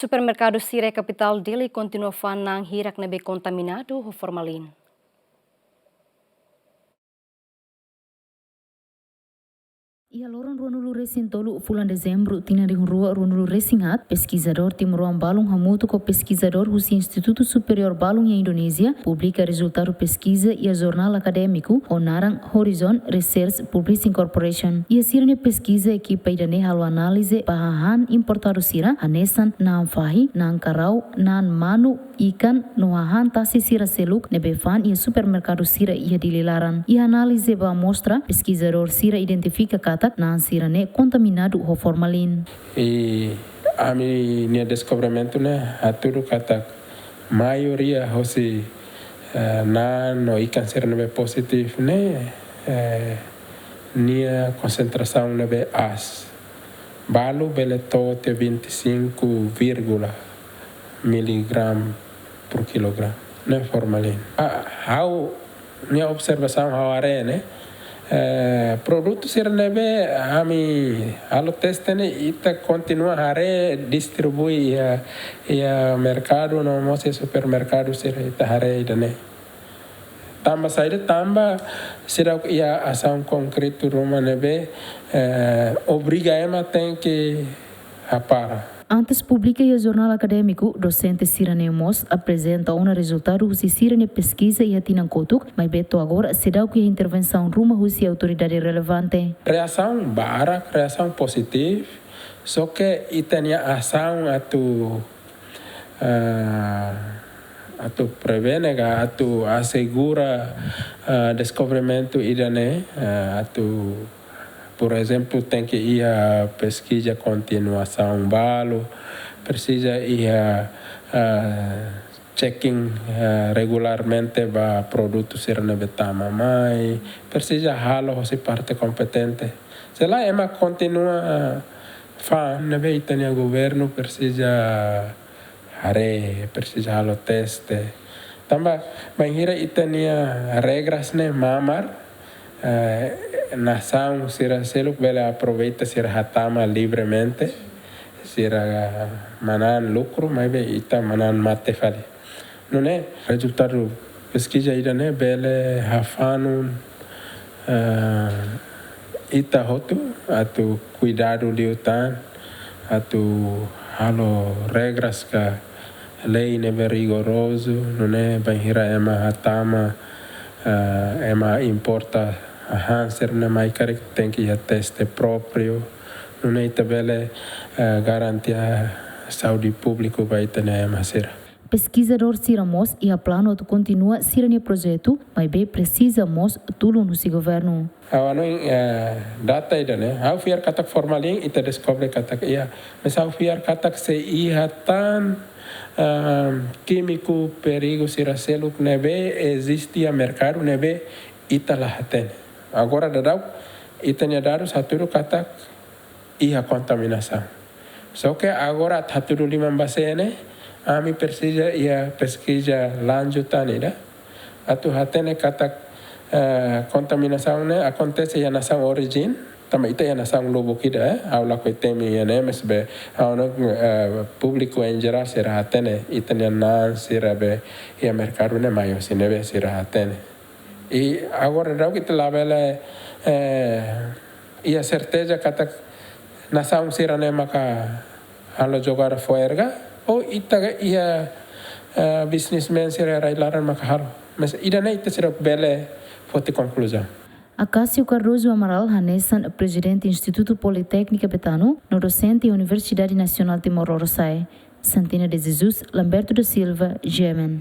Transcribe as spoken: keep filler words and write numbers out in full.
Supermerkadu sira iha kapitál Dili kontinua fa'an na'an hirak ne'ebé kontaminadu ho formalin. Iha loron ruanulu-resin-tolu fulan Dezembru tinan rihun rua ruanulu-resin-haat, peskizadór timoroan balun hamutuk ho peskizadór husi Institutu Superiór balun iha Indonézia publika rezultadu peskiza iha jornál akadémiku ho naran Horizon Research Publishing Corporation. Iha sira-nia peskiza, ekipa ida-ne'e halo análize ba hahán importadu sira, hanesan na'an fahi, na'an karau, na'an manu, ikan no hahán tasi sira seluk ne'ebé fa'an iha supermerkadu sira iha Dili laran. Iha análize ba amostra, peskizadór sira identifika katak na'an sira-ne'e kontaminadu ho formalin. I ami-nia deskobrimentu ne'e hatudu katak maioria hosi, eh, na'an no ikan sira ne'ebé pozitivu ne'e, eh, nia konsentrasaun ne'ebé aas. Balu bele to'o até vinte e cinco vírgula miligramu por kilogramu ne'e formalin. Ah, ha'u-nia observasaun ha'u haree ne'e, eh, produtu sira ne'ebé ami halo teste ne'e ita kontinua haree distribui iha, iha merkadu no mós iha supermerkadu sira ita haree ida-ne'e. Tanba saida? Tanba seidauk iha asaun konkretu ruma ne'ebé, eh, obriga ema tenke hapara. Antes publika iha jornál akadémiku, dosente sira-ne'e mós aprezenta ona rezultadu husi sira-nia peskiza iha tinan kotuk, maibé to'o agora seidauk iha intervensaun ruma husi autoridade relevante. Reasaun barak, reasaun pozitivu, só ke ita-nia asaun atu, ah, atu prevene ka atu asegura, ah, deskobrimentu ida-ne'e, ah, atu, por ezemplu, tenke iha peskiza kontinuasaun balu, presiza iha, ah, checking, ah, regularmente ba produtu sira ne'ebé tama mai, presiza halo hosi parte kompetente. Se lae ema kontinua, ah, fa'an ne'ebé ita-nia governu presiza haree, presiza halo teste. Tanba bainhira ita-nia regras ne'e mamar, eh, nasaun sira seluk bele aproveita, sira hatama livremente, sira manán lukru, maibé ita manán mate fali. Nune'e rezultadu peskiza ida-ne'e bele hafanun, eh, ita hotu atu kuidadu liután, atu halo regras ka lei ne'ebé rigorozu, nune'e bainhira ema hatama, eh, ema importa hahán sira-ne'e mai karik tenke iha teste própriu, nune'e ita bele, eh, garantia saúde públiku ba ita-nia ema sira. Peskizadór sira mós iha planu atu kontinua sira-nia projetu, maibé presiza mós tulun husi governu. Ha'u hanoin, eh, data ida-ne'e, ha'u fiar katak formalin ita deskobre katak iha. Mas ha'u fiar katak se iha tan, ah, kímiku perigu sira seluk ne'ebé eziste iha merkadu ne'ebé ita la hatene. Agora daudaun ita-nia dadus hatudu katak iha kontaminasaun. Só ke agora atu hatudu liman ba sé ne'e, ami presiza iha peskiza lanjutan ida atu hatene katak, eh, kontaminasaun ne'e akontese iha nasaun orijin, tanba ita iha nasaun lubuk ida, eh, ha'u lakohi temi iha ne'e, maibé ha'u hanoin, eh, públiku em geral sira hatene, ita-nia na'an sira be iha merkadu ne'e mai husi ne'ebé sira hatene. I agora daudaun ita labele, eh, iha serteza katak nasaun sira-ne'e maka halo jogada foerga, ou ita iha, eh, businessman sira rai-laran maka halo. Mas ida-ne'e ita seidauk bele foti konkluzaun. Acácio Cardoso Amaral hanesan prezidente Institutu Politéknika Betano no dosente Universidade Nasionál Timor Lorosa'e. Santina de Jesus, Lamberto da Silva, G M N.